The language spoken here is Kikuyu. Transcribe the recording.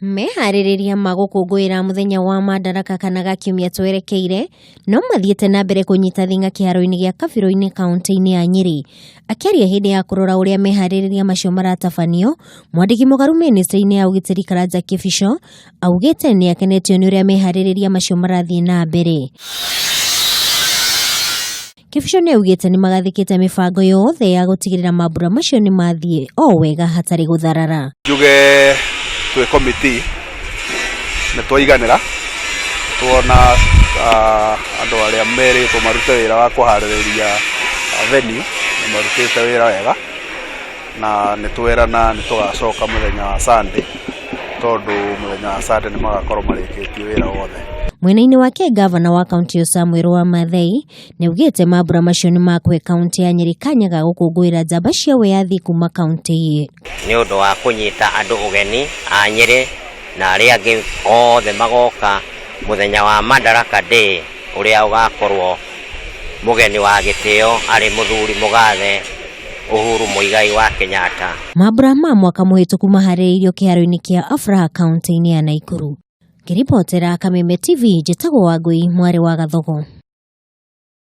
Meharĩrĩria ma gũkũngũĩra mũthenya wa Madaraka kana ga kiumia twerekeire no mathiĩte na mbere kũnyita thing'a kĩharo-inĩ gĩa Kabirũ-inĩ kaunti-inĩ ya Nyĩrĩ. Akĩaria hĩndĩ ya kũrora ũrĩa meharĩrĩria macio maratabanio, mwandĩki mũgaru mĩnĩstrĩ-inĩ ya ũgitĩri Karanja Kĩbico augĩte nĩ akenetio nĩ ũrĩa meharĩrĩria macio marathiĩ na mbere. Kĩbico nĩ augĩte nĩ magathĩkĩte mĩbango yothe ya gũtigĩrĩra mambura macio nĩ mathiĩ o wega hatarĩ gũtharara. Njuge twĩ komiti nĩ twaiganĩra tuona andũ arĩa merĩtwo marute wĩra wa kũharĩrĩria venue nĩ marutĩte wĩra wega na nĩ twerana nĩ tũgacoka mũthenya wa Sunday tondũ mũthenya wa Sunday nĩ magakorwo marĩkĩtie wĩra wothe. Mwena-inĩ wake ngavana wa kaunti ĩyo Samuel Wamathei nĩaugĩte mambura macio nĩ makũhe kaunti ya Nyĩrĩ kanya ga gũkũngũĩra njamba cia wĩyathi kuma kaunti ĩyo. Nĩ ũndũ wa kũnyita andũ ũgeni a Nyĩrĩ na arĩa angĩ othe magoka mũthenya wa Madaraka Day ũrĩa ũgakorwo mũgeni wa gĩtĩo arĩ mũthuri mũgathe Uhuru Muigai wa Kenyatta. Mambura ma mwaka mũhĩtũku maharĩrĩirio kĩharo-inĩ kĩa Afraha kaunti-inĩ ya Naikuru. Ngĩribotera Kameme TV njĩtagwo Wangũi mwarĩ wa Gathogo.